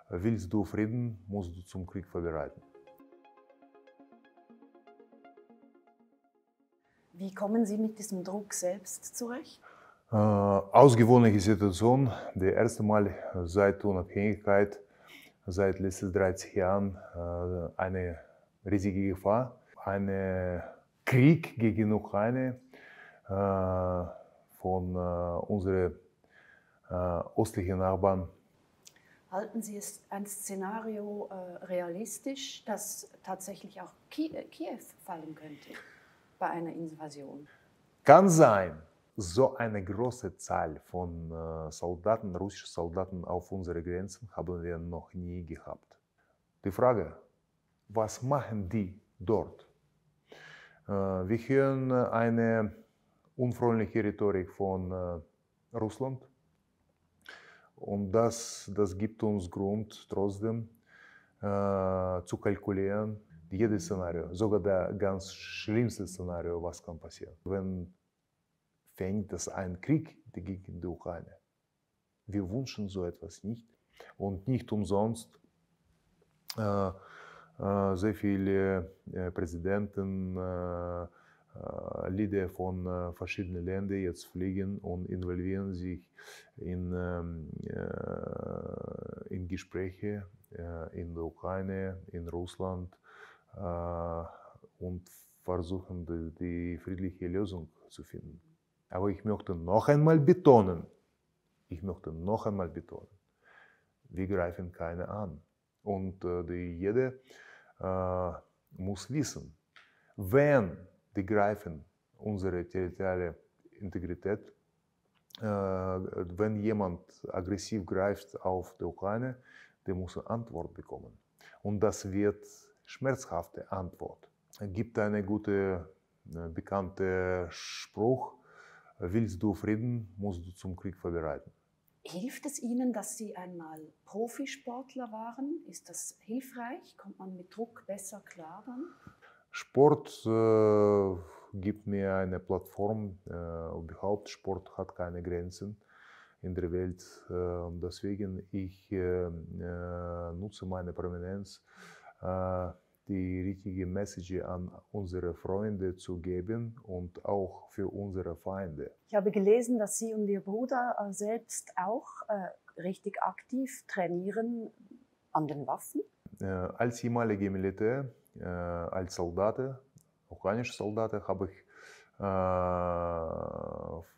Willst du Frieden, musst du zum Krieg vorbereiten. Wie kommen Sie mit diesem Druck selbst zurecht? Ausgewöhnliche Situation. Das erste Mal seit Unabhängigkeit, seit letzten 30 Jahren eine riesige Gefahr. Ein Krieg gegen Ukraine von unseren östlichen Nachbarn. Halten Sie es ein Szenario realistisch, dass tatsächlich auch Kiew fallen könnte bei einer Invasion? Kann sein. So eine große Zahl von Soldaten, russischen Soldaten auf unsere Grenzen haben wir noch nie gehabt. Die Frage, was machen die dort? Wir hören eine unfreundliche Rhetorik von Russland und das gibt uns Grund, trotzdem zu kalkulieren, jedes Szenario, sogar das ganz schlimmste Szenario, was kann passieren. Wenn fängt es ein Krieg gegen die Ukraine. Wir wünschen so etwas nicht. Und nicht umsonst sehr viele Präsidenten, Leader von verschiedenen Ländern jetzt fliegen und involvieren sich in Gespräche in der Ukraine, in Russland und versuchen die friedliche Lösung zu finden. Aber ich möchte noch einmal betonen, wir greifen keine an. Und jeder muss wissen, wenn die greifen unsere territoriale Integrität, wenn jemand aggressiv greift auf die Ukraine, der muss eine Antwort bekommen. Und das wird schmerzhafte Antwort. Es gibt einen guten, bekannten Spruch: Willst du Frieden, musst du zum Krieg vorbereiten. Hilft es Ihnen, dass Sie einmal Profisportler waren? Ist das hilfreich? Kommt man mit Druck besser klar dann? Sport gibt mir eine Plattform. Überhaupt, Sport hat keine Grenzen in der Welt. Deswegen ich nutze meine Prominenz, die richtige Message an unsere Freunde zu geben und auch für unsere Feinde. Ich habe gelesen, dass Sie und Ihr Bruder selbst auch richtig aktiv trainieren an den Waffen. Als ehemaliger Militär, als Soldat, ukrainische Soldat, habe ich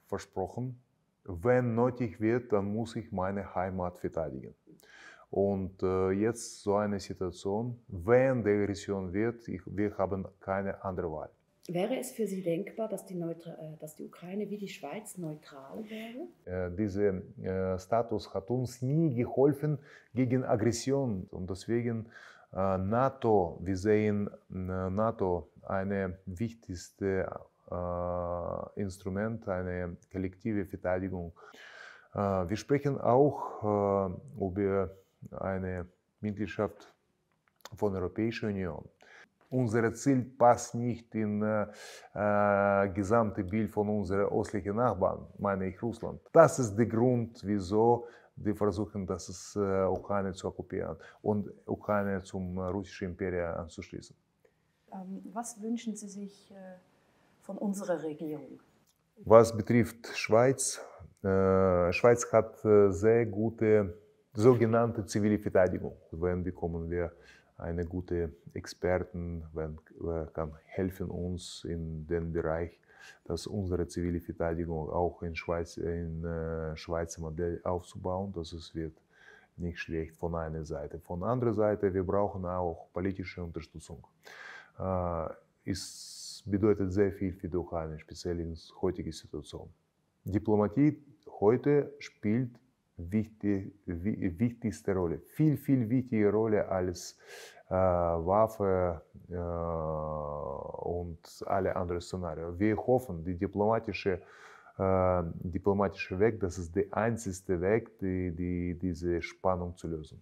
versprochen, wenn nötig wird, dann muss ich meine Heimat verteidigen. Und jetzt so eine Situation, wenn die Aggression wird, wir haben keine andere Wahl. Wäre es für Sie denkbar, dass die Ukraine wie die Schweiz neutral wäre? Dieser Status hat uns nie geholfen gegen Aggression. Und deswegen NATO, wir sehen NATO ein wichtigstes Instrument, eine kollektive Verteidigung. Wir sprechen auch über eine Mitgliedschaft von der Europäischen Union. Unser Ziel passt nicht in gesamte Bild von unseren östlichen Nachbarn, meine ich Russland. Das ist der Grund, wieso die versuchen, Ukraine zu okkupieren und Ukraine zum russischen Imperium anzuschließen. Was wünschen Sie sich von unserer Regierung? Was betrifft Schweiz, Schweiz hat sehr gute sogenannte zivile Verteidigung. Wenn bekommen wir eine gute Experten, kann helfen uns in dem Bereich, dass unsere zivile Verteidigung auch in Schweizer Modell aufzubauen. Das wird nicht schlecht von einer Seite. Von anderer Seite, wir brauchen auch politische Unterstützung. Es bedeutet sehr viel für die Ukraine, speziell in der heutigen Situation. Diplomatie heute spielt wichtigste Rolle, viel wichtige Rolle als Waffe und alle anderen Szenarien. Wir hoffen, der diplomatische Weg, das ist der einzige Weg, diese Spannung zu lösen.